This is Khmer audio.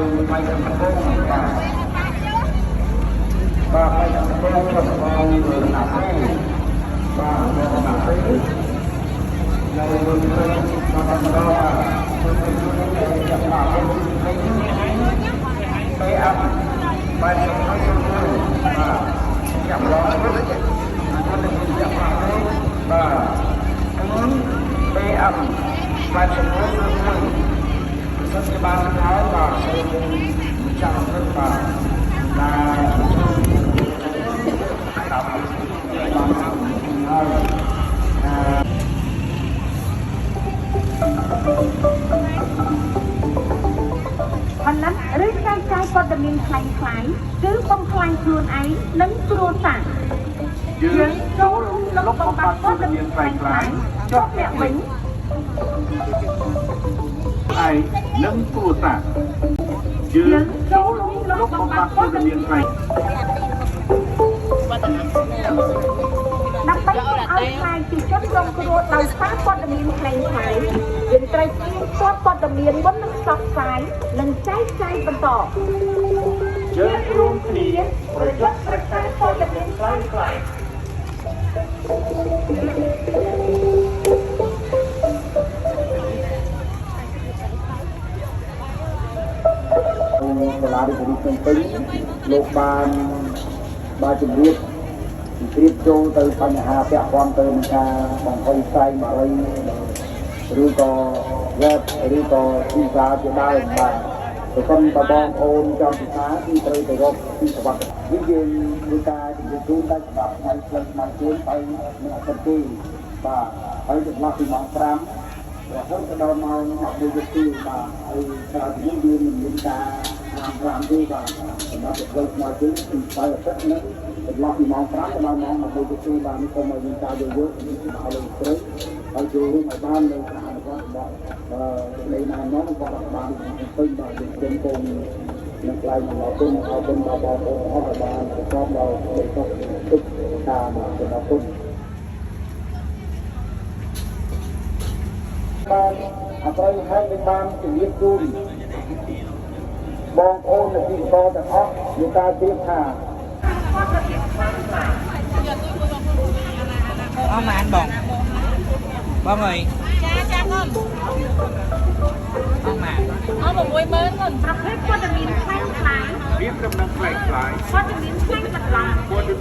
គឺផ្នែកដំបូងបាទបាទផ្នែកដំបូងរបស់ណាស់បាទរបស់ណាស់នៅលើទៅដល់ដល់បាទចាំបាទពេលអត់បាទបាទចាំឡងចាំបាទពេលអត់បាទចំនួនមួយសិនជាបានហើយបាទសូមចាំព្រឹកបាទបាទតាមបានហើយ ផលិតឬចែកចាយព័ត៌មានក្លែងក្លាយគឺបំផ្លាញខ្លួនឯងនិងគ្រួសារ យើងចូលរួមលុបបំបាត់ព័ត៌មានក្លែងក្លាយចុះអ្នកវិញឯងនិងគ្រួសារយើងចូលរួមលុបបំបាត់ព័ត៌មានក្លែង ដើម្បីកុំឲ្យក្លាយជាជនរងគ្រោះដោយសារព័ត៌មានក្លែងក្លាយយើងត្រូវទៀងទាត់ព័ត៌មានមុននឹងផ្សព្វផ្សាយនិងចែកចាយបន្ត យើងរួមគ្នាប្រយុទ្ធប្រឆាំងព័ត៌មានក្លែងក្លាយ សាលារាជធានីភ្នំពេញលោកបានបានជម្រាបជម្រាបចូលទៅបញ្ហាពាក់ព័ន្ធទៅនឹងការបង្ហុយផ្សាយបារីឬក៏វេបឬក៏ទីផ្សារជាដើមបាទប្រសិនបើបងប្អូនចង់ពិសាគឺត្រូវទៅរកទីសវត្ថនេះយើងធ្វើការជម្រាបជូនតែសម្រាប់ថ្ងៃផ្លូវថ្ងៃជួនទៅនឹងអត់ទេបាទហើយចន្លោះពីម៉ោង5រហូតដល់ម៉ោង11យប់ទីបាទហើយក្រៅពីនេះយើងមិនមានការហាមប្រាមទេបាទសម្រាប់ផ្លូវថ្មើរជើងពីស្វ័យអាទិត្យនិងចន្លោះពីម៉ោង5ដល់ម៉ោង11យប់ទីបាទនេះសូមឲ្យមានការយោគយល់ពីដល់លោកស្រីហើយចូលរួមឲ្យបាននៅការអនុវត្តរបស់នៃណែនាំរបស់រដ្ឋបាលពេញបាទយើងខ្ញុំគង់នឹងថ្លែងអំណរគុណអរគុណដល់បងប្អូនអស់ដែលបានប្រកបដោយសេចក្តីសុខទុក្ខតាមអរគុណ បានអត្រូវហេតុនឹងបានជំរាបជូនបងប្អូនអ្នកទីកទាំងអស់មានការជ្រាបថា អស់ម៉ានបងបងអើយ ចាចាកូន អស់ម៉ាន អស់60000កូន ប្រភេទព័ត៌មានក្លែងក្លាយ រៀបដំណឹងក្លែងក្លាយ ព័ត៌មានក្លែងបន្លំ ព័ត៌មាន